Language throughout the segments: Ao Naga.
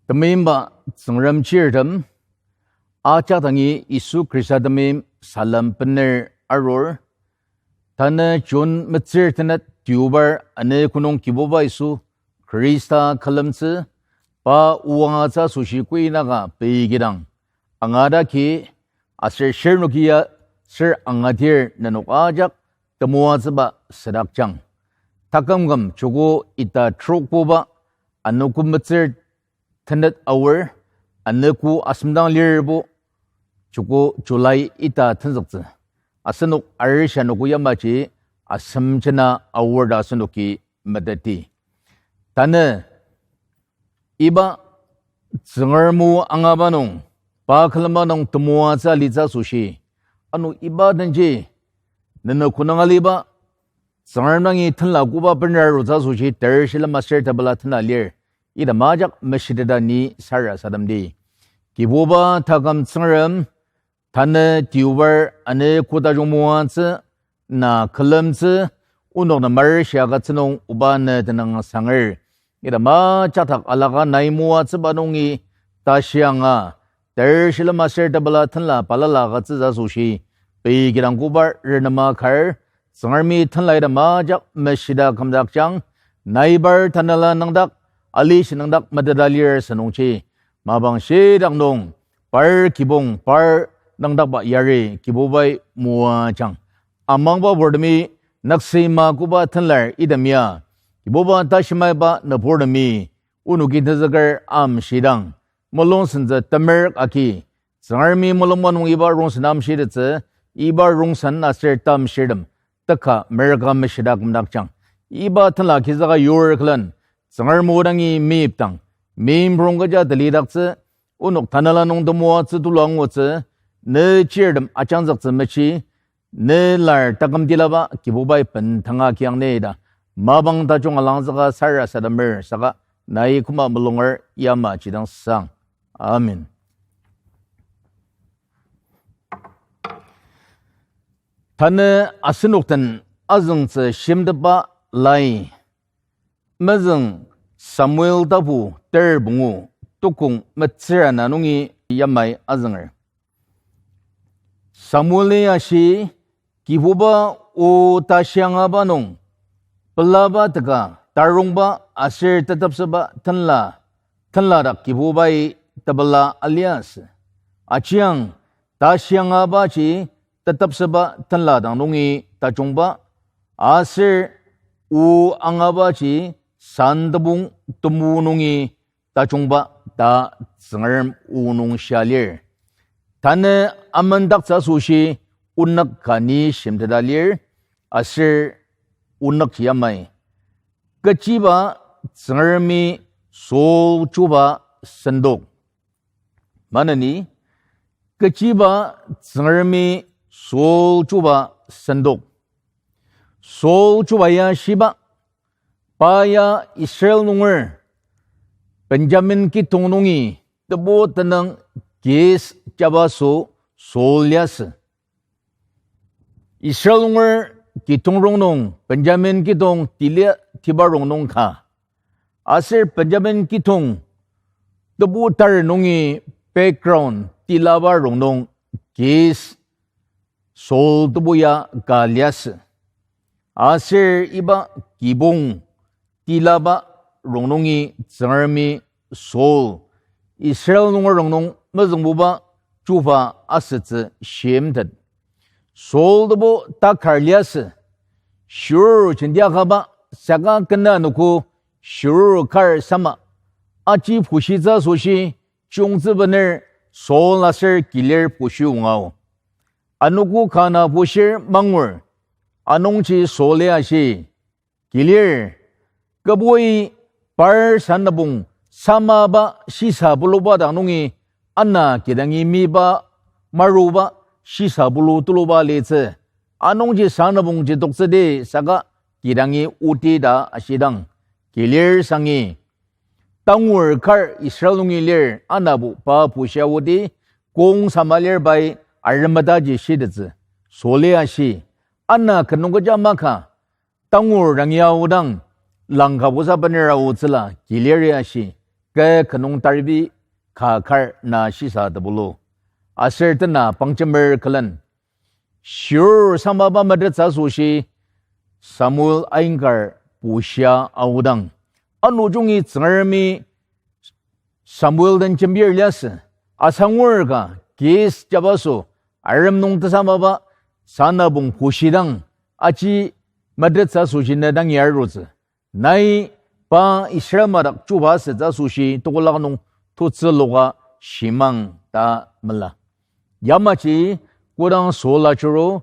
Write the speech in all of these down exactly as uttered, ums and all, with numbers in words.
Temeimba Tsüngrem chirtem, ajak dangi Yisu Khrista temeim salem bener arur. Tanü June metsür tenet Deobar, ano konung Kibuba Yisu Khrista külemtsü, pa oangatsü asoshi kuinaka peikidang angadaki, aser shirnoki ya ser angadir nenok ajak temoatsüba südakjang. Takümküm joko ita trokbuba, anogo metsür tenet Aor, anogo asemdang lirbo joko July ita tenzüktsü. Asenok arishi anogo yamaji asem jena Aor ta asenoki meteti. Tanü iba Tsüngrem o angaba nung, pa külema nung temoatsü alitsü asoshi, ano iba denji nenok konang aliba Tsüngrem dangi tenla koba bener arutsü asoshi ter shilem aser tepela tenla lir. Ita majak meshiteta ni sarasademdi. Kibuba taküm Tsüngrem, tanü Deobar ano koda jungmoatsü, na külemtsü, onok nem marishi agütsü nung oba ne tenüng sanger. Ita majak dak alaka nai moatsüba nungi tashi anga, ter shilem aser tepela tenla balala agütsütsü asoshi, peikidang koba renema kar, Tsüngremi tenla ita majak meshita kümdakjang, nai par tanela nüngdak, alishi nüngdak meteta lir asünungji, mapang shidak nung, par kibong, par nüngdakba yari Kibubai moajang. Amangba purtemi nüksi ma koba tenlar item ya, Kibuba tashi maiba nüburtemi, onoki tenzüker amshidang, mulung sentsü temer agi, Tsüngremi mulungba nung iba rongsen amshitettsü, iba rongsen aser tamshirtem, teka merüka meshita kümdakjang. Iba tenla kizüka yur külen, Tsüngrem o dangi meyipdang, meimrong kecha telidaktsü, onok tanela nung temoatsü tulu angutsü, ne chirtem ajangzüktsü mechi, ne lar taküm tilaba Kibubai bendanga kiang ne ta, mapang tajung alangzüka sarasademer saka, nai küma mulunger yamaji dang sang. Amen. Tanü asenok den azüngtsü shimtetba lai, mezüng Samuel tapu ter pungu, tukong metsür ana nungi yamai azünger. Samueli ashi, Kibuba o tashi angaba nung, pelaba teka tarongba aser tetepsüba tenla, tenla dak Kibubai tepela aliasü. Ajiang tashi angabaji tetepsüba tenla dang nungi tajungba, aser o angabaji san tebong temu nungi tajungba ta Tsüngrem o nung shia lir. Tanü amendaktsü asoshi onük ka ni shimteta lir, aser onük yamai. Kechiba Tsüngremi Saul chuba sendok. Maneni, kechiba Tsüngremi Saul chuba sendok. Saul chuba ya shiba, pa ya Israel nunger Benjamin kidong nungi tebu tenüng Kis jabaso Saul liasü. Israel nunger kidong rongnung Benjamin kidong tilia tiba rongnung ka. Aser Benjamin kidong tebu tar nungi background tilaba rongnung Kis Saul tebu ya ka liasü. Aser iba kibong tilaba rongnungi Tsüngremi Saul, Israel nunger rongnung mezüngbuba chuba asütsü shimtet. Saul tebu takar liasü, shiruru jendiakaba saka kena anogo shiruru kar sama, aji pushitsü asoshi chiyungtsü bener Saul aser kilir pushi ongao. Anogo kana pushir mangur, anungji Sauli ashi, kilir, kübui par sanübong samaba shisa puluba dang nungi ana kidangi miba maruba shisa pulu tuluba litsü. Anungji sanübongji toktsüdi saka kidangi oti ta ashidang, kilir sangi, tangur kar Israel nungi lir anabo pa pushia oti, kong sama lir pai aremetaji shitettsü. Sauli ashi, ana kenung kecha maka, tangur dangi aodang, langka pusa bener aotsüla, kilir ashi, ke kenung taribi ka kar na shisa tebulu. Aser tena pangjemer külen. Shirur samaba metettsü asoshi Samuel ainkar pushia aodang. Ano jungi Tsüngremi Samuel den jembir liasü, asangur ka, kis jabaso, arem nung tesamaba, sanabong pushidang, aji metettsü asoshi ne dangi arutsü. Nai pa Israel madak chuba asütsü asoshi tekolak nung tutsüloka shimang ta mela. Yamaji kodang Saul ajuru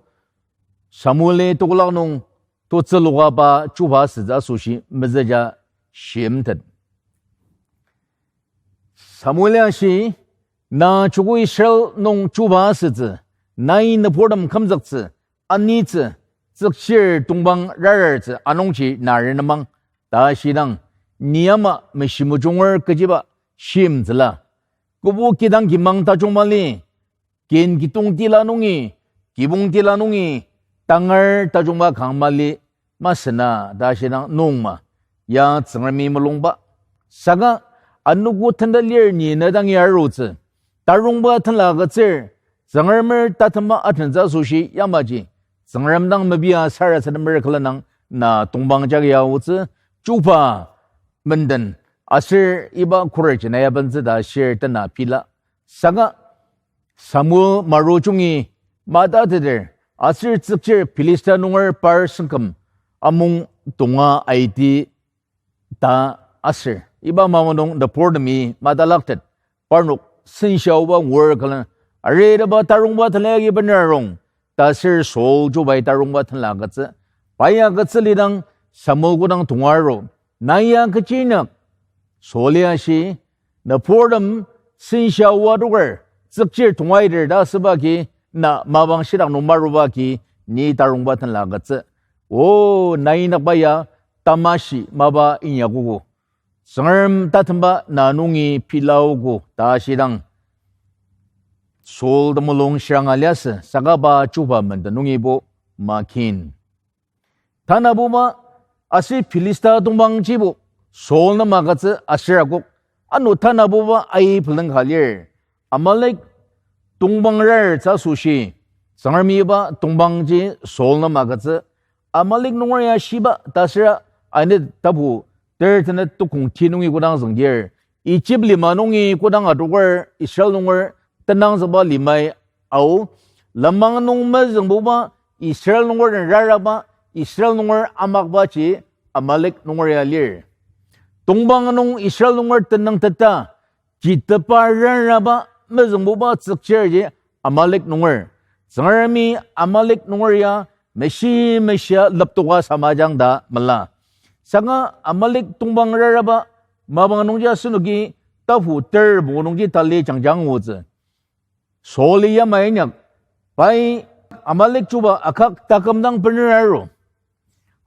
Samueli tekolak nung tutsüloka pa chuba asütsü asoshi mezüja shimtet. Samueli ashi, na chuku Israel nung chuba asütsü, nai nüburtem kümzüktsü, anitsü, tsükchir tongpang rarartsü anungji na renemang, ta shidang, ni ama meshimujunger kechiba shimtsüla. Kobo kidang kimang tajung mali, kin kitung tila nungi, kibong tila nungi, tangar tajungba kang mali, masena ta shidang nungma, ya Tsüngremi mulungba. Saka anogo tentet lir ni ne dangi arutsü. Tarungba tenla agütsür, Tsüngremer tatemba atentsü asoshi yamaji, Tsüngrem dang mebia sarasademer külenang na tongpang jagi aotsü, chuba menden, aser iba khuret jena yabentsü ta shir tena pila. Saka Samuel maru jungi matateter, aser tsükchir Philistia nunger par sengküm amung tonga aiti ta aser. Iba mapa nung nüburtemi matalaktet, parnok senshiaoba ngur külen, aretaba tarungba tenla agi bener arung, ta aser Saul chubai tarungba tenla agütsü. Pai agütsü lidang Samuel kodang tonga aru, nai ya kechi inyak? Sauli ashi, nüburtem senshiaoa toker, tsükchir tongaiter ta asüba agi, na mapang shidak nung maruba agi, ni tarungba tenla agütsü. O, nai inyakba ya tamashi mapa inyakogo. Tsüngrem tatemba na nungi pilaogo ta shidang, Saul temulung shiranga liasü, saka pa chuba menden nungibo makin tanabuba, aser Philistia tongpangjibo Saul nem agütsü aser akok. Ano tanabuba ai peleng ka lir. Amalek tongpang rartsü asoshi, Tsüngremi iba tongpangji Saul nem agütsü. Amalek nunger ya shiba ta süra, aine tapu ter tenet tukong ti nungi kodang züngdir, Egypt lima nungi kodang adoker Israel nunger tenangzükba limai ao, lenmang nung mezüngbuba Israel nunger den raraba, Israel nunger amakbaji Amalek nunger ya lir. Tongpang nung Israel nunger tenüngteta, jitepa raraba mezüngbuba tsükchirji Amalek nunger. Tsüngremi Amalek nunger ya meshi meshia leptoka samajang ta mela. Saka Amalek tongpang raraba mapang nungji asenoki tapu ter pungu nungji tali jangjang ngutsü. Sauli yamai inyak, pai Amalek chuba Agag taküm dang bener aru.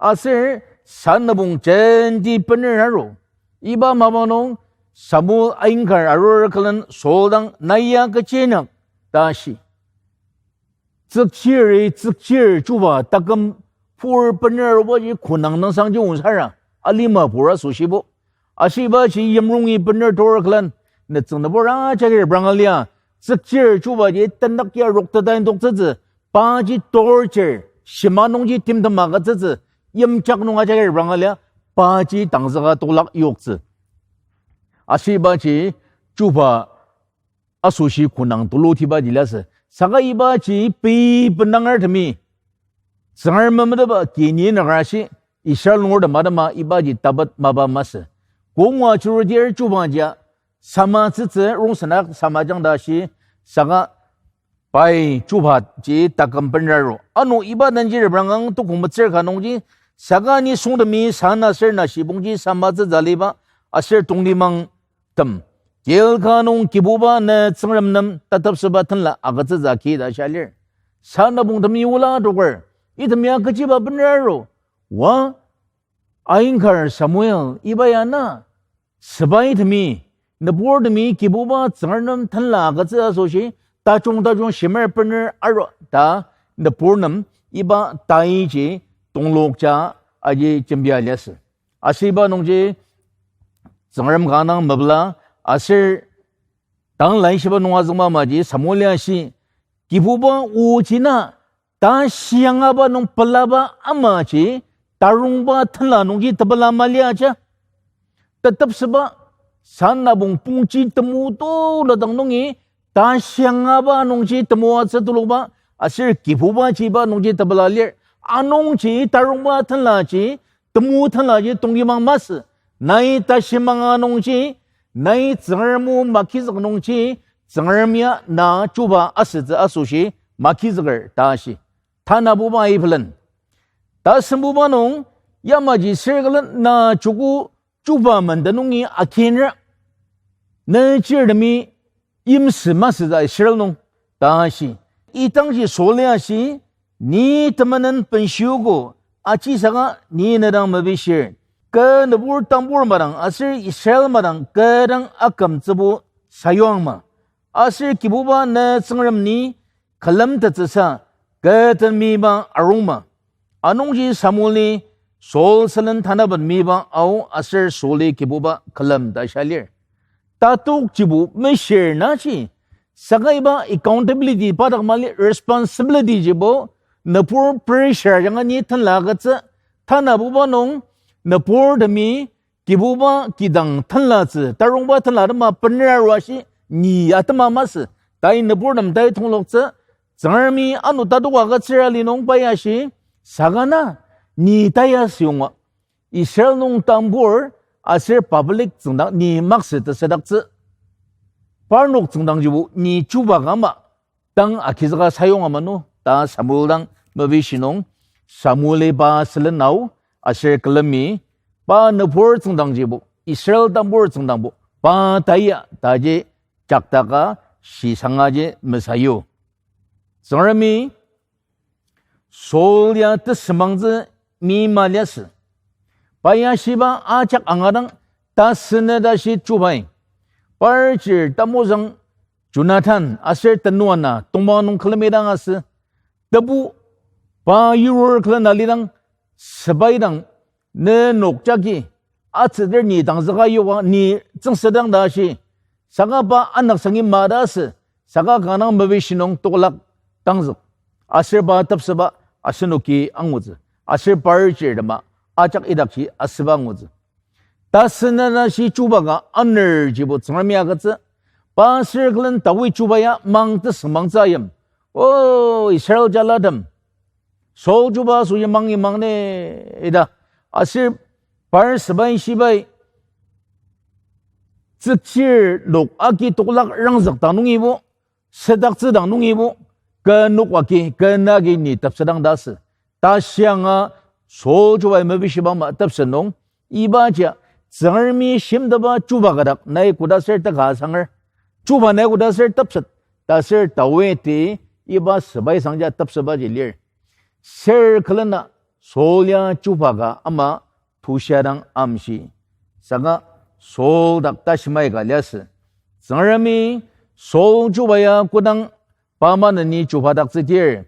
Aser sanübong jenti bener aru. Iba mapang nung Samuel ainkar arur külen Saul dang, nai ya kechi inyang ta shi. Tsükchiri tsükchir chuba taküm pur bener arubaji konang nüngsangji onsara, alima pur asoshibo. Ashibaji yimrungi bener tor külen, nütsüng nübur ajagi repranga lia, tsükchir chubaji tenükya roktetain toktsütsü, paji torchir, shima nungji timtem agütsütsü, yimjak nung ajagi repranga lia, paji tangzüka tolak yoktsü. Ashibaji chuba asoshi konang tulutiba ji liasü. Saka ibaji pei bendangertemi, Tsüngrem memeteba kini nükra shi, Israel nungertem atema ibaji tapet mapa masü. Kongwa churudir chubaji ya samatsütsü rongsenak samajang ta shi, saka pai chubaji taküm bener aru. Ano iba denji reprangang tukong metsür ka nungji, saka nisungtemi sana aser nashibongji samatsü zaliba aser tonglimang tem. Gilgal nung Kibuba ne Tsüngrem nem tatepsüba tenla agütsütsü ki ta shia lir. Sanübongtemi ola adoker, item ya kechiba bener aru. Wa, ainkar Samuel, iba ya na, sepaitemi, nüburtemi Kibuba Tsüngrem nem tenla agütsü asoshi, tajung tajung shimer bener aru ta nübur nem iba taiji tonglokja aji jembia liasü. Ashiba nungji Tsüngrem kanga dang mepela, Aser tang laishiba nung azüngba amaji Samuel ya shi, Kibuba oji na ta shiangaba nung pelaba amaji tarongba tenla nungji tepela maliaja. Tetepsüba, sanabong pongji temu tulu dang nungi, ta shiangaba nungji temoatsü tuluba, aser Kibuba jiba nungji tepela lir. Anungji tarongba tenlaji, temu tenlaji tongimang masü. Nai ta shimanga nungji, nai Tsüngrem o makizük nungji, Tsüngrem ya na chuba asütsü asoshi makizüker ta shi. Tanabuba aipelen. Tasembuba nung, yamaji sür külen na joko chuba menden nungi akinra. Ne chirtemi yimsü masütsü Israel nung ta shi. Idangji Saul ya shi, ni temenen benshiogo, aji saka ni ne dang mepishir. Kü nübur tambur madang aser Israel madang kü dang akümtsübo sayuangma. Aser Kibuba ne Tsüngrem ni külemtettsüsa kü tenmiba arungma. Anungji Samueli Saul sülen tanaben miba ao aser Sauli Kibuba külem ta shia lir. Tatok jibo meshir naji, saka iba accountability pa dak mali responsibility jibo, nübur pressure ajanga ni tenla agütsü, tanabuba nung nüburtemi Kibuba kidang tenlatsü, tarongba tenla atema benera arua shi, ni atema masü, tai nüburtem tai tongloktsü, Tsüngremi ano tatok agütsüra li nung pa ya shi, saka na, ni tai ya süyonga. Israel nung tambur, aser public tsüngdang ni maksü tesüdaktsü. Parnok tsüngdang jibo ni chuba ka ama, tang agizüka sayong amanu ta Samuel dang mepishi nung, Samueli pa sülen ao aser külemi, pa nübur tsüngdangjibo, Israel tambur tsüngdangbo, pa taya taji jaktaka shisangaji mesayu. Tsüngremi Saul ya tesümangtsü mi maliasü. Pa ya shiba ajak angadang tasünü tashi chubai. Par chir tamozüng Jonathan aser tenuana tongmang nung külemidang asü. Tebu pa yurur külen alidang sepai dang ne nok jagi atsüter ni tangzüka yoka ni tsüngsedang ta shi. Saka pa anaksangi ma ta asü. Saka kanga mepishi nung tokolak tangzük. Aser pa tepsüba asenoki angutsü. Aser par chirtema ajak idakji asüba angutsü. Tasünü tashi chuba ka aner jibo Tsüngremi agütsü. Pa sür külen David chuba ya mang tesümangtsü ayim. O Israel jalatem, Saul chuba asoshi mangi mangne ita. Aser par sepai shibai tsükchir nok agi tokolak rangzük dang nungibo, sedaktsü dang nungibo, kü nok agi, kü na agi ni tepsedang ta asü. Ta shianga Saul chubai mepishibang ma tepset nung, ibaji Tsüngremi shimteba chuba kadak nai koda ser teka sanger. Chuba nai koda ser tepset, ta ser Dawidi iba sepai sangja tepsetbaji lir. Ser külena Saul ya chuba ka ama tushiadang amshi. Saka Saul dak tashimai ka liasü. Tsüngremi Saul chuba ya kodang pa maneni chubadaktsüdir,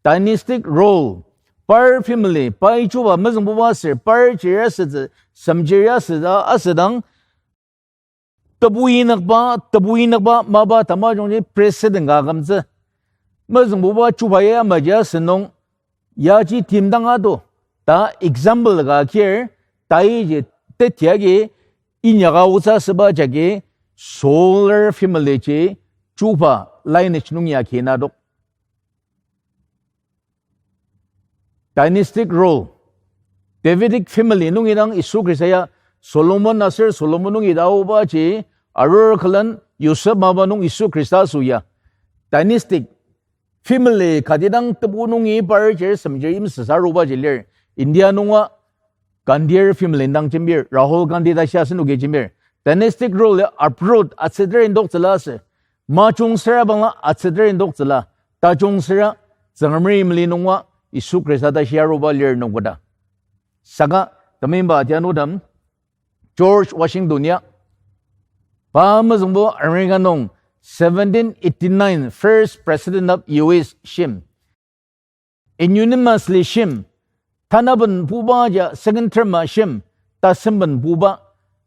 dynastic rule, par family, pai chuba mezüngbuba ser, par chir asütsü, semchir asütsü, asüdang, tebu inükba, tebu inükba, mapa tamajungji president ka akümtsü. Mezüngbuba chuba ya maji asünung, yaji timdang ado, ta example ka kir, taiji teti agi inyaka otsü asüba jagi Saul-er family ji chuba lineage nung ya kinadok. Dynastic rule, Davidic family nungi dang Yisu Khrista ya Solomon aser Solomon nungi ta aobaji arur külen Yosep mapa nung Yisu Khrista asoshi ya dynastic family kati dang tebu nungi par chir semchir yimsüsa arubaji lir. India nunga Gandhir family dang jembir, Rahul Gandhi ta shia asenoki jembir. Dynastic rule ya uproot atsüter indoktsüla asü. Majung süra bangla atsüter indoktsüla. Tajung süra Tsüngremi mali nunga Yisu Khrista ta shia aruba lir nung koda. Saka temeimba atianudem George Washington ya, pa mezüngbo America nung seventeen eighty-nine first president of U S shim. Unanimously shim, tanaben buba ja second term a shim, tasemben buba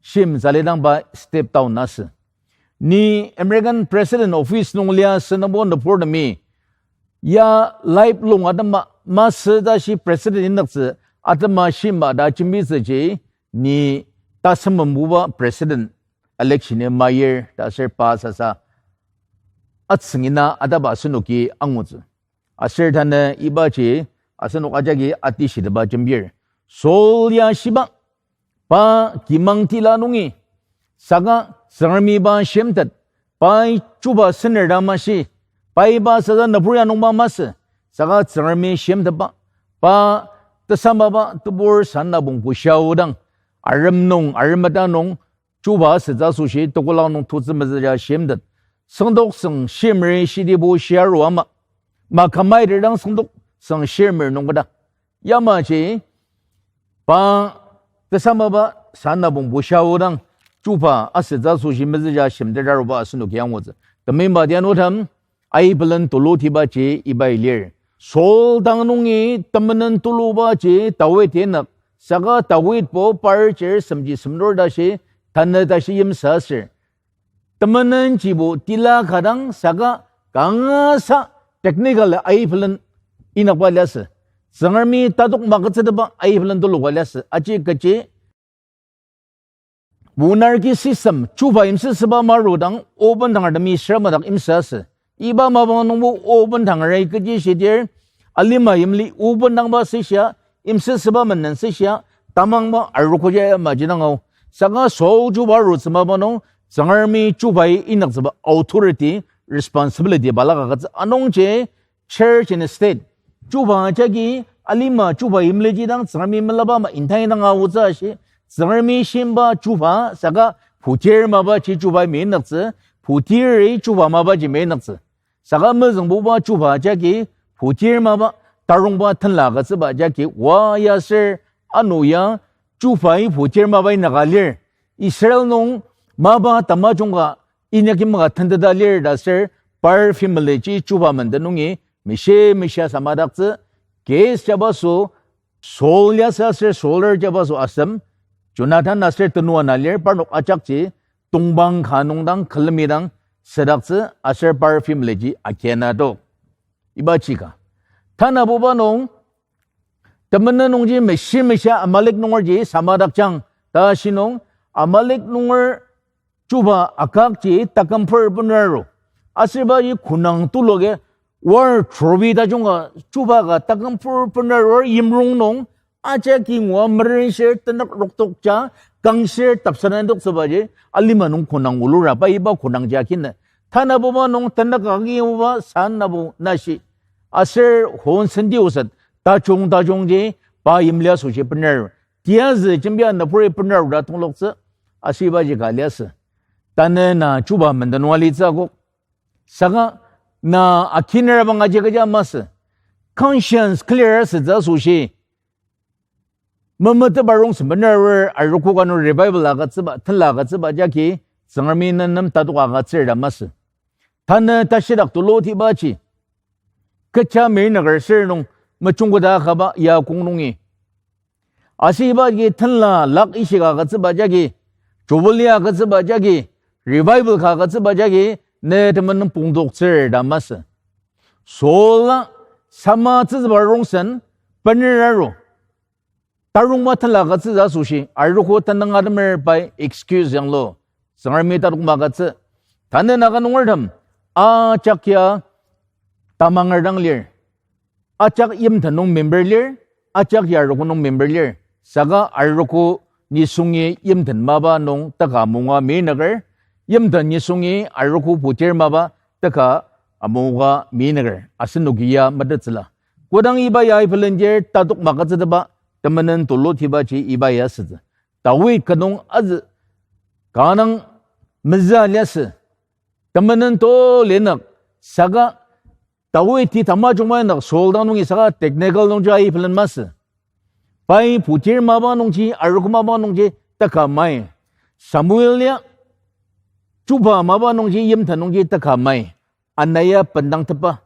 shim zalidang pa step down asü. Ni American President Office nung lia sünabo nüburtemi ya lifelong atema masü tashi president inyaktsü atema shima ta jembitsüji ni tasümembuba president election-i mayir ta aser pa sasa atsüngina ataba asenoki angutsü. Aser tanü ibaji asenok ajaki atishiteba jembir. Saul ya shiba, pa kimang tila nungi, saka Tsüngremi pa shimtet, pai chuba sener ta mashi, pai pa sasa nübur ya nungba masü, saka Tsüngremi shimtetba, pa tesamaba tebur sanabong pushia odang, arem nung, aremeta nung, chuba asütsü asoshi tekolak nung tutsü mezüja shimtet. Süngdok süng shimri shitibo shiaru ama, makamaiter dang süngdok süng shimri nung koda. Yamaji pa tesamaba sanabong pushia odang chuba asütsü asoshi mezüja shimtet aruba asenoki angutsü. Temeiba tianutem, aibelen tulutibaji ibai lir. Saul dang nungi temenen tulubaji Dawid inyak, saka Dawidbo par chir semji semnur tashi, tanü tashi yimsü aser temenenjibo tila ka dang saka kangasa technical aibelen inyakba liasü. Tsüngremi tatok magütsüteba aibelen tuluka liasü. Aji kechi monarchy system, chuba yimsüsüba maru dang oben tangar temi süramadak yimsü asü. Iba mapang nungbo oben tangar kechi shidir, alima yimli oben tangba süshia, yimsüsüba menden süshia, tamangba arogoja yamaji dang ao. Saka Saul chuba arutsü mapa nung, Tsüngremi chubai inyaktsüba authority, responsibility balaka agütsü anungji, church and state. Chuba jagi alima chuba yimliji dang Tsüngremi melaba ama intai dang aotsü ashi. Tsüngremi shimba chuba saka putir mapaji chuba meinyaktsü, putiri chuba mapaji meinyaktsü. Saka mezüngbuba chuba jagi putir mapa, tarongba tenla agütsüba jagi oa ya aser ano ya chubai putir mapai inyaka lir. Israel nung mapa tamajung ka inyaki maka tenteta lir ta aser par family ji chuba menden nungi mishi mishia samadaktsü. Case jabaso Saul liasü aser Saul-er jabaso asem Jonathan aser tenua na lir, parnok ajakji tongpang ka nung dang külemi dang südaktsü aser par family ji akiana tok. Ibaji ka. Tanabuba nung, temenen nungji mishi mishia Amalek nungerji samadakjang ta ashi nung, Amalek nunger chuba Agagji taküm pur bener aru. Aser ibaji konang tuluka war trophy tajung ka chuba ka taküm pur bener arur yimrong nung, ajaki ngua merenshir tenük roktokja kangshir tapsana indoktsübaji alima nung konang olura pa iba konangji akiner. Tanabuba nung tenük agiuba sanabo nashi. Aser hon senti osat tajung tajungji pa yimli asoshi bener. Tiyazü jembia nüburi bener ta tongloktsü. Aser ibaji ka liasü. Tanü na chuba menden nung alitsü akok. Saka na akiner bang aji kecha masü. Conscience clear asütsü asoshi memetetba rongsen bener arogo ka nung revival agütsüba, tenla agütsüba jagi Tsüngremi ne nem tatok agütsür ta masü. Tanü tashidak tulutibaji kecha meinyaktsür nung mejungketa akaba ya kong nungi. Aser ibaji tenla lak ishika agütsüba jagi, jubilee agütsüba jagi, revival ka agütsüba jagi, ne temenen pongdoktsür ta masü. Saul-a sama tsütsüba rongsen bener aru. Tarongba tenla agütsütsü asoshi arogo tenüng atemer pai excuse yanglu. Tsüngremi tatok magütsü. Tanü Naga nungertem ajak ya tamanger dang lir. Ajak yimten nung member lir, ajak ya arogo nung member lir. Saka arogo nisungi yimten mapa nung teka amunga meinyaktsür, yimten nisungi arogo putir mapa teka amunga meinyaktsür. Asenoki ya metettsüla. Kodang iba ya aibelendir tatok magütsüteba temenen tulutibaji iba ya asütsü. Dawid ka nung azü, kanga mezü liasü, temenen tulu inyaka, saka Dawid ti tamajungba inyaka Saul dang nungi saka technical nungji aibelen masü. Pai putir mapa nungji, arogo mapa nungji teka mai. Samuel ya chuba mapa nungji, yimten nungji teka mai. Ana ya bendangtepa.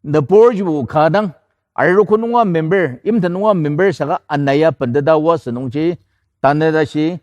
Nüburjibo kadang, arogo nunga member, yimten nunga member saka ana ya bendeta oasü nungji, tanü tashi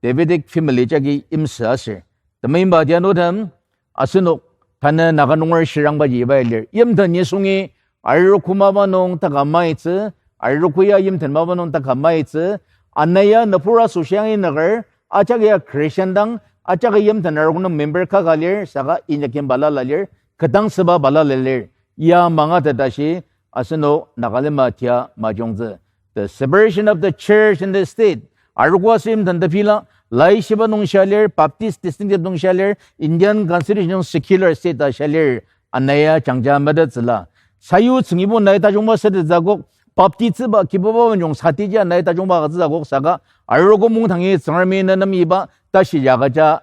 Davidic family jagi yimsü aser. Temeimba tianutem, asenok tanü Naga nunger shirangbaji iba lir. Yimten nisungi arogo mapa nung taka maitsü, arogo ya yimten mapa nung taka maitsü, ana ya nübur asoshi yangi nüker, ajak ya Christian dang, ajak ya yimten arogo nung member kaka lir, saka inyakim balala lir, ketdangsüba balala lir, ya mangateta shi, asenok Nagalima tia majungtsü. The separation of the church and the state. Arogo aser yimten tepela, Laishiba nung shia lir, Baptist distinctive nung shia lir, Indian Constitution nung secular state ta shia lir, ana ya jangja metettsüla. Sayu tsüngibo nai tajungba sütettsü akok, Baptistba Kibuba benjong satiji nai tajungba agütsütsü akok saka, arogo mungdangi Tsüngremi ne nem iba tashi yakaja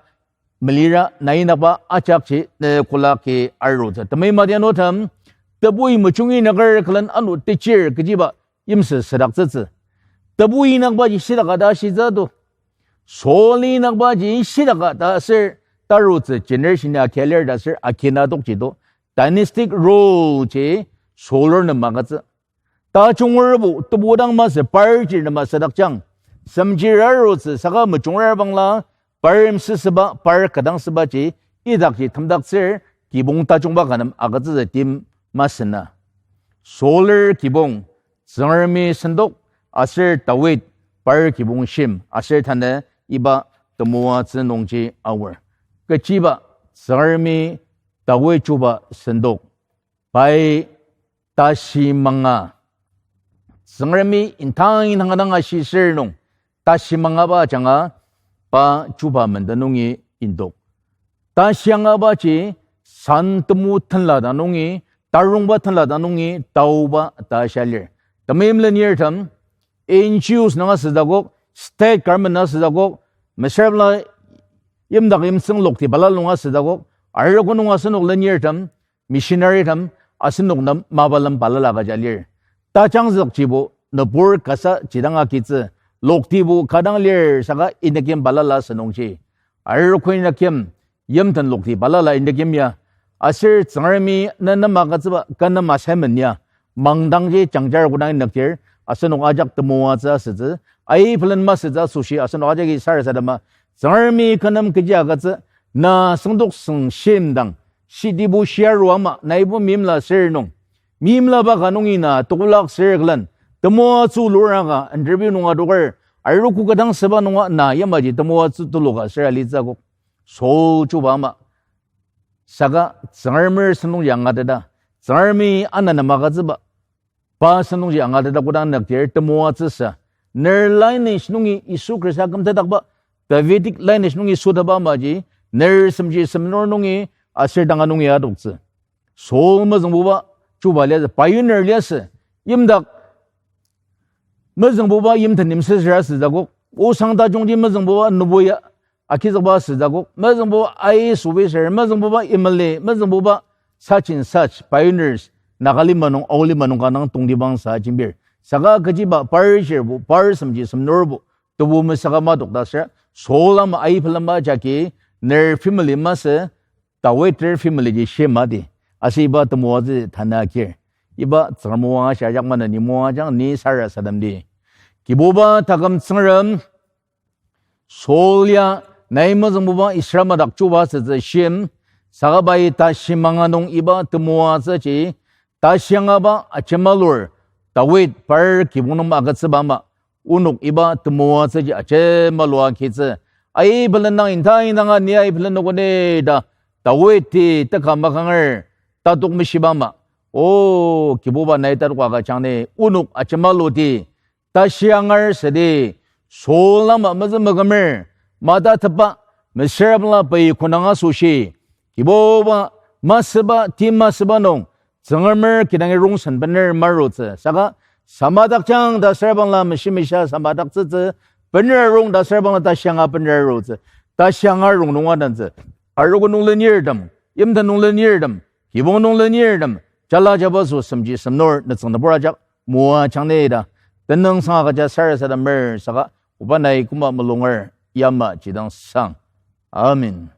melira nai nakba ajakji ne kolaki arutsü. Temeimba tianutem, tebui mejungi nüker külen ano techir kechiba yimsü südaktsütsü. Tebui nakbaji shidaka ta shitsü to. Sauli nakbaji shidaka ta aser tarutsü generation ya akilir ta aser akina tokji to. Dynastic rule ji Saul nem agütsü. Tajungerbo tebu dang masü par ji nem asüdakjang. Semjir arutsü saka mejunger bangla par yimsüsüba, par ketdangsübaji idakji temdaktsür kibong tajungba ka nem agütsütsü tim masü na. Saul kibong, Tsüngremi sendok, aser Dawid par kibong shim, aser tanü iba temoatsü nungji aor. Kechiba Tsüngremi Dawid chuba sendok. Pai tashi manga. Tsüngremi intang intang dang ashiser nung tashi mangaba ajanga pa chuba menden nungi indok. Tashi angabaji san temu tenla ta nungi, tarungba tenla ta nungi, taoba ta shia lir. Temeim lenirtem, N G Os nung asütsü akok, state government nung asütsü akok, mesüra bala yimdak yimtsüng lokti balala nung asütsü akok, arogo nung asenok lenirtem, missionary tem, asenok nem mapa lem balala agüja lir. Tajangzükjibo nübur kasa jidang agitsü, loktibo kadang lir saka inyakim balala asünungji. Arogo inyakim, yimten lokti balala inyakim ya. Aser Tsüngremi ne nem agütsüba kü nem assignment ya. Mangdangji jangjar kodang inükdir, asenok ajak temoatsü asütsü, aibelen masütsü asoshi asenok ajaki sarasadema, Tsüngremi kü nem kechi agütsü, na süngdok süng shimdang, shitibo shiaru ama, naibo meimla ser nung. Meimlaba ka nungi na tokolak ser külen, temoatsü luraka interview nunga toker, arogo ketdangsüba nunga na yamaji temoatsü tuluka ser alitsü akok. Saul chuba ama. Saka Tsüngremer sentong ya angateta, Tsüngremi ana nem agütsüba, pa sentongji angateta kodang inükdir temoatsüsa. Ner lineage nungi Yisu Khrista kümtetdakba, Davidic lineage nungi sütaba amaji, ner semji semnur nungi aser tanga nungi adoktsü. Saul mezüngbuba chuba liasü, pioneer liasü, yimdak mezüngbuba yimten yimsüsüra asütsü akok, osang tajungji mezüngbuba nübu ya agizükba asütsü akok, mezüngbuba I A S officer, mezüngbuba M L A, mezüngbuba such and such pioneers, Nagalima nung, Aolima nung ka nung tongtibang sa jimbir. Saka kechiba par shirbo, par semji semnurbo, tebu mesaka madok ta süra, Saul ama aibelenba jagi, ner family masü, Dawid ter family ji shimadi, aser iba temoatsü tanü akir. Iba Tsüngrem moanga shia ajak maneni moajang ni sarasademdi. Kibuba taküm Tsüngrem, Saul ya nai mezüngbuba Israel madak chuba asütsü shim, saka pai tashi manga nung iba temoatsüji, tashi angaba ajemalur, Dawid par kibong nem agütsüba ama, onok iba temoatsüji ajemalua kitsü. Aibelen dang inta indanga ni aibelen nokone ta, Dawid ti teka makanger, tatok meshiba ama. O, Kibuba nai tatok agüjang ni, onok ajemaluti, tashi angar südi, Saul ama mezü mekemer, mata tepa, mesüra bala pei konanga asoshi, Kibuba, masüba, ti masüba nung, Tsüngremer kidangi rongsen bener marutsü. Saka samadakjang ta süra bangla meshi mesha samadaktsütsü, bener rong ta süra bangla tashi anga bener arutsü. Tashi anga rong nunga dantsü. Arogo nung lenirtem, yimten nung lenirtem, kibong nung lenirtem, jala jabaso semji semnur nütsüng nübur ajak moajang ni ta, tenüngsang agüja sarasademer saka, oba nai koma mulunger yamaji dang sang. Amen.